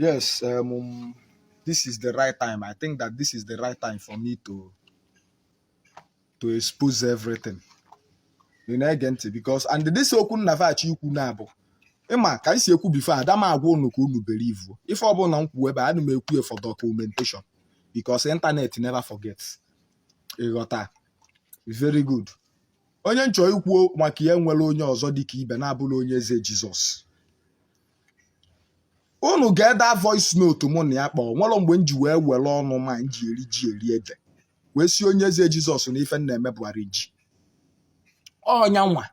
Yes, this is the right time. I think that this is the right time for me to expose everything. Ị na-ege ntị? Because and this okwu nnafachi ikwu na-abụ ịma ka m si ekwu before, ada m agwa unu ka unu believe ife ọbụla m kwuo ebe a, ana m ekwu for documentation because internet never forgets. Ịghọta? Very good. Onye nchọ ikwu maka ihe nwere onye ọzọ dịka ibe na-abụla Onye Eze Jizọs. Unu ga-ede voice note mụ na ya kpọọ nwere mgbe m ji wee were ọnụ ma m ji eri ji eri ede wee si Onye Eze Jizọs na ife m na-eme bụ arrange. Ọnya nwa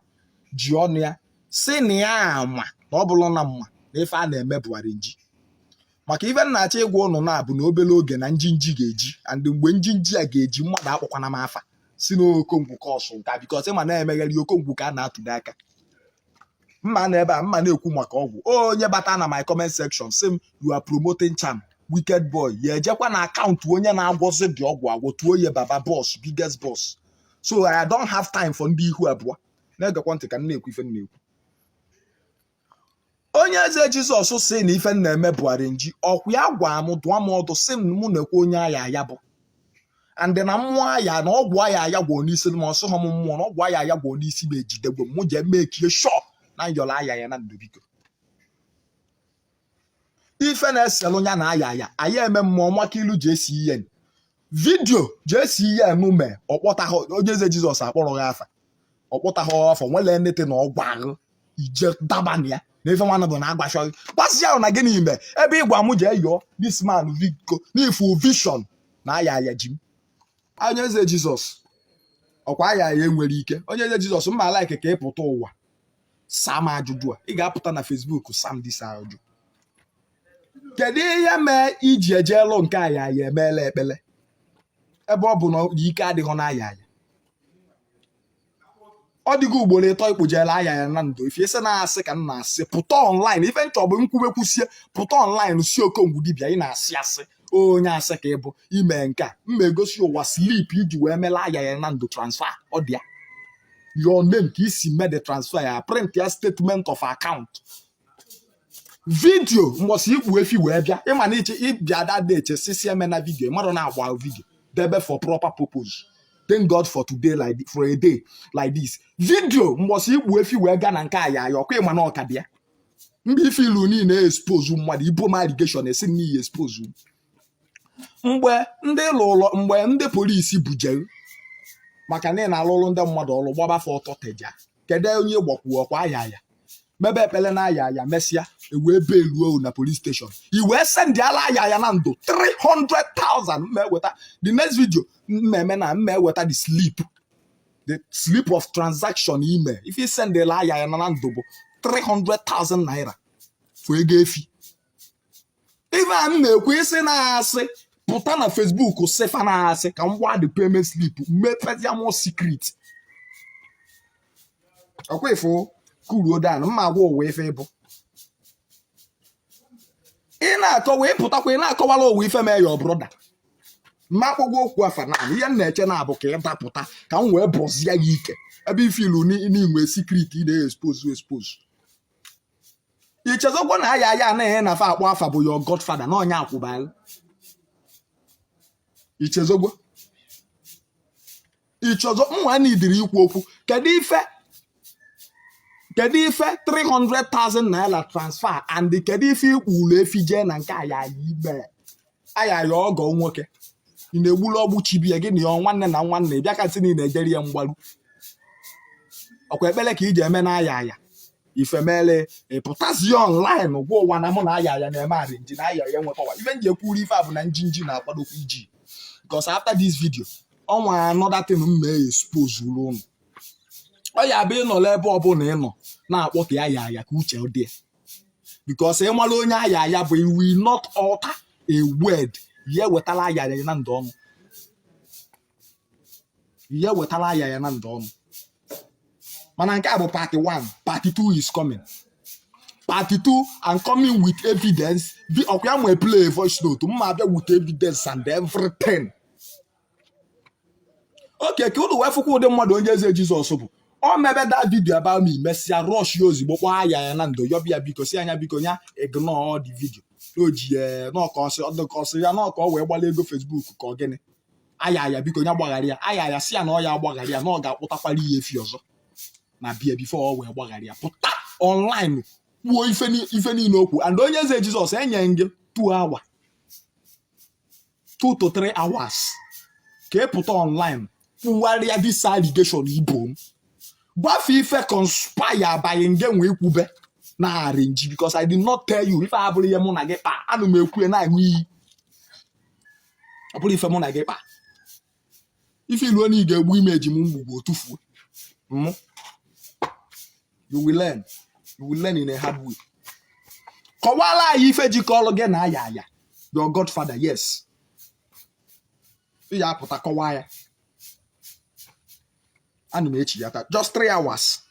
ji ọnụ ya si na ya ama na ọ bụrụ na mma na ife a na-eme bụ arrange. Maka ife m na-achọ ịgwa ụnụ na-abụ na obere oge na njinji ga-eji, and mgbe njinji a ga-eji, mmadụ akpọkwana m afa si n'Okongwu kọsụ nka, because ịma na-emegheri Okongwu ka a na-atụdo aka mma na ebe a mma na-ekwu maka ọgwụ. Onye bata na my comment section sị m, "You are promoting charm, wicked boy," ya ejekwa na account onye na-agwọzi dị ọgwụ agwọ tuo ye baba boss, biggest boss. So I don't have time for ndị ihu abụọ. Na-egekwa ntị ka m na-ekwu ife m na-ekwu. Onye Eze Jizọs si na ife m na-eme bụ arrange. Ọkwa ya gwa m, dụọ m ọdụ, sị m mụ na-ekwe onye aya ya bụ and na mmụọ aya na ọgwụ aya aya gwọ n'isi ma ọ sịghọ m mmụọ na ọgwụ aya aya gwọ n'isi m ejidegwe m mụ jee mee kie shọ na nyọrọ aya ya na ndụ. Biko, ife na-eselụ ya na aya ya aya eme mmụọ maka ilu ji esi ihe video ji esi ihe enume. Ọkpọtaghọ Onye Eze Jizọs, akpọrọ ya afa, ọkpọtaghọ afọ nwere nete na ọgwụ ahụ ije daba na ya na ife nwanne bụ na agbachọghị gbasị ahụ na gịnị ime ebe ịgwa m jee yọọ this man biko n'ifu vision na aya aya ji m. Onye Eze Jizọs, ọkwa aya aya enwere ike. Onye Eze Jizọs, mma like ka ị pụta ụwa sam ajụjụ a. Ị ga-apụta na Facebook sam this ajụjụ: kedu ihe mee iji ejeelu nke aya aya emeela ekpele ebe ọ bụ na ike adịghị n'aya aya? Ọ dịgo ugboro ịtọ ikpujela aya ya na ndụ. Ife isi na-asị ka m na-asị, pụta online. Ife nchọ bụ nkwubekwusie, pụta online si Okongwu dibịa, ị na-asị asị, onye asị ka ị bụ ime nke a. Mma egosi ụwa slip iji wee mela aya ya na ndụ transfer. Ọ dị ya your name ka isi mee the transfer, ya print ya statement of account, video mgbọsị ikpu efi wee bịa. Ịma na iche ịbịa dada eche sisi eme na video mmadụ na-agba video debe for proper purpose. Thank God for today, like for a day like this. Video mgbọsị ikpu efi wee gaa na nke aya ya, ọkwa ịma na ọka bịa mgbe ife ilu niile expose mmadụ ibo m allegation esi n'iyi expose mgbe ndị lụlọ, mgbe ndị polisi bujere maka na ị na-alụlụ ndị mmadụ ọrụ gbabafe ọtọ teja. Kedu onye gbakwu? Ọkwa aya ya mebe ekpele na aya ya mesịa ewee beluo na police station, i wee sendịala aya ya na ndụ 300,000. Mma eweta the next video mmemme na mma eweta the slip of transaction ime ife isendịla aya ya na ndụ bụ 300,000 naira for ego efi. Ife a m na-ekwu, isi na-asị, pụta na Facebook sịfa na-asị ka m gwa the payment slip mepezia more secret. Ọkwa ifo kuruo dan mma agwa ụwa ife ịbụ ị na-akọwa, ịpụtakwa ị na-akọwara ụwa ife mee ya brother. Mma akpọgwa okwu afa na ihe m na-eche na-abụ ka ị dapụta ka m wee bọzie ya ike ebe ife ilu n'inwe secret ị na-expose expose. Ichezokwa na aya ya anaghị na fa akpọ afa bụ your godfather na onye akwụba. Ichezogbo ichezo nwa nidiri ikwu okwu. Kedu ife 300,000 naira transfer and kedu ife ikpulu efi jee na nke aya ime aya ya ọgọ nwoke ị na-egbulu ọgbụ chibie gị na ya nwanne na nwanne bịa ka sị na ị na-ejeri ya mgbaru? Ọkwa ekpere ka iji eme na aya aya ifemele ịpụtazie online gwa ụwa na mụ na aya ya na-eme arrange na aya ya nwekọwa ife nji ekwuru. Ife a bụ na njinji na-akwadokwa iji because after this video ọnwa another thing m mee expose ụlọ ụnụ. Ọ ya bụ ịnọrọ ebe ọbụla ị nọ na-akpọ ka aya aya ka uche dị ya because ịmara onye aya aya bụ, you will not alter a word. Ya wetara aya ya na ndụ ọnụ, ya wetara aya ya na ndụ ọnụ. Mana nke a bụ part 1, part 2 is coming. Part 2, I'm coming with evidence. Ọkwa ya nwee play voice note mma abịa with evidence and everything. Oke ka unu wee fụkwa ụdị mmadụ Onye Eze Jizọs bụ. O mebe that video about me, mesịa rush ya ozigbo, kpọọ aya ya na ndo, yọbịa biko, si anya biko, nya ignore the video, na o ji ya n'ọka ọsị ọdụ ka ọsị ya n'ọka ọ wee gbala ego Facebook ka ọ gịnị. Aya ya biko, nya gbaghara ya. Aya ya si ya na ọ ya agbaghara ya, na ọ ga-akpụtakwara ya efi ọzọ na bia before ọ wee gbaghara ya. Pụta online kwuo ife niile okwu. And Onye Eze Jizọs, enye gị 2 hour, 2 to 3 hours, ka ị pụta online kwugharịa this allegation ibo m, gbafe ife conspire by nge nwee kwube na arrange, because I did not tell you. Ife abụrụ ihe mụ na gị kpa, ana m ekwu ya na-aṅụ iyi, ọ bụrụ ife mụ na gị kpa. Ife iluo na ị ga-egbu imeji m mgbugbo tufuo mụ. You will learn, you will learn in a hard way. Kọwara anyị ife jikọrọ gị na aya aya, your godfather. Yes, ị ya apụta kọwaa ya. Ana m echi ya taa, just 3 hours.